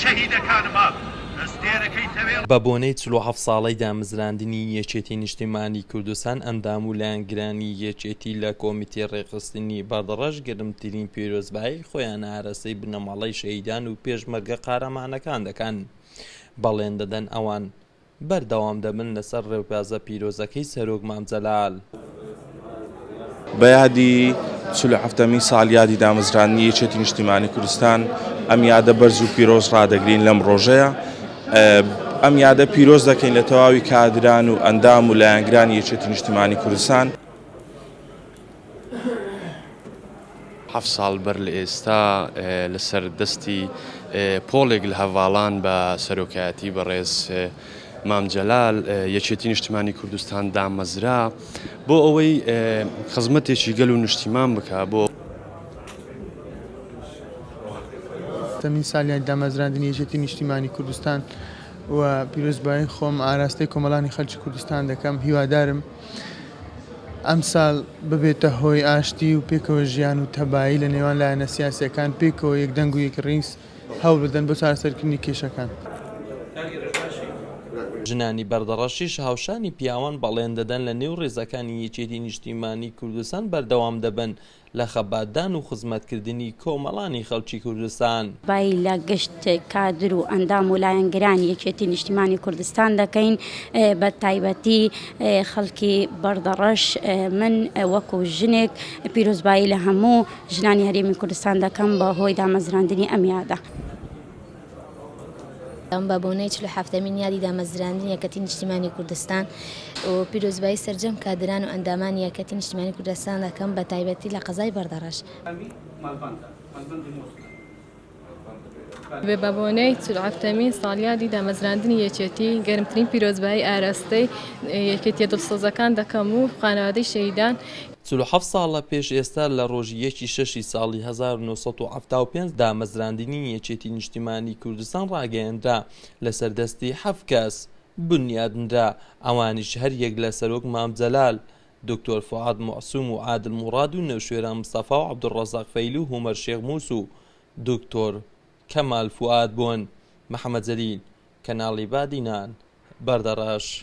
شەهیدەکانما ئەستێرەکەی تەوێڵ. بە بۆنەی 47 ساڵەی دامەزراندنی یەکێتی نیشتیمانی کوردستان ئەندام و لایەنگرانی یەکێتی لە کۆمیتەی ڕێکخستنی بەردەڕەش گەرمترین پیرۆزبایی خۆیان ئاراستەی بنەماڵەی شەهیدان و پێشمەرگە قارەمانەکان دەکەن بەڵێن دەدەن ئەوان بەردەوام دەبن لەسەر ڕێبازە پیرۆزەکەی سەرۆک مام جەلال. بە یادی 47ەمین ساڵیادی دامەزراندنی یەکێتی نیشتیمانی کوردستان ئەم یادە بەرز و پیرۆز ڕادەگرین لەم ڕۆژەیە ئەم یادە پیرۆز دەکەین لە تەواوی کادران و ئەندام و لایەنگرانی یەکێتی نیشتیمانی کوردستان. حەفت ساڵ بەر لە ئێستا لەسەر دەستی پۆڵێک لە هەڤاڵان بە سەرۆکایەتی بەڕێز مام جەلال یەکێتی نیشتمانی کوردستان دامەزرا بۆ ئەوەی خزمەتێکی گەل و نیشتیمان بکا بۆ. هەفتەمین ساڵیادی دامەزراندنی یەکێتی نیشتیمانی کوردستان و پیرۆزبایی خۆم ئاراستەی کۆمەڵانی خەلکی کوردستان دەکەم هیوادارم ئەمساڵ ببێتە هۆی ئاشتی و پێکەوە ژیان و تەبایی لە نێوان لایەنە سیاسیەکان پێکەوە یەک دەنگ و یەک ڕیز هەوڵ بدەن بۆ چارەسەرکردنی کێشەکان. ژنانی بەردەڕەشیش هاوشانی پیاوان بەڵێن دەدەن لە نێو ڕیزەکانی یەکێتی نیشتیمانی کوردستان بەردەوام دەبن لە خەباتدان و خزمەتکردنی کۆمەڵانی خەڵکی کوردستان. بایی لە گشت کادر و ئەندام و لایەنگرانی یەکێتی نیشتیمانی کوردستان دەکەین بە تایبەتی خەڵکی بەردەڕەش من وەکو ژنێک پیرۆزبایی لە هەموو ژنانی هەرێمی کوردستان دەکەم بە هۆی دامەزراندنی ئەم یادە. بە بۆنەی 47مین یادی دامەزراندنی یەکەتی نیشتیمانی کوردستان و پیرۆزبایی سەرجەم کادران و ئەندامانی یەکەتی نیشتیمانی کوردستان دەکەم بە تایبەتی لە قەزای بەردەڕەش. بە بۆنەی 47مین ساڵیادی دامەزراندنی یەکێتی گەرمترین پیرۆزبایی ئاراستەی یەکێتیە دڵسۆزەکان دەکەم و خانەوادەی شەهیدان. 47 ساڵە پێش ئێستا لە ڕۆژی یەکی شەشی ساڵی 1975 دامەزراندنی یەکێتی نیشتیمانی کوردستان ڕاگەیەنرا لەسەر دەستی حەفت کەس بنیادنرا ئەوانیش هەریەک لە سەرۆک مام جەلال، دکتۆر فوئاد موعسوم و عادل موڕاد و نەوشێران مستەفا و عەبدولڕەزاق فەیلی و هۆمەر شێخ موس و دکتۆر کەمال فوئاد بوون. محەمەد جەلیل، کەناڵی بادینان، بەردەڕەش.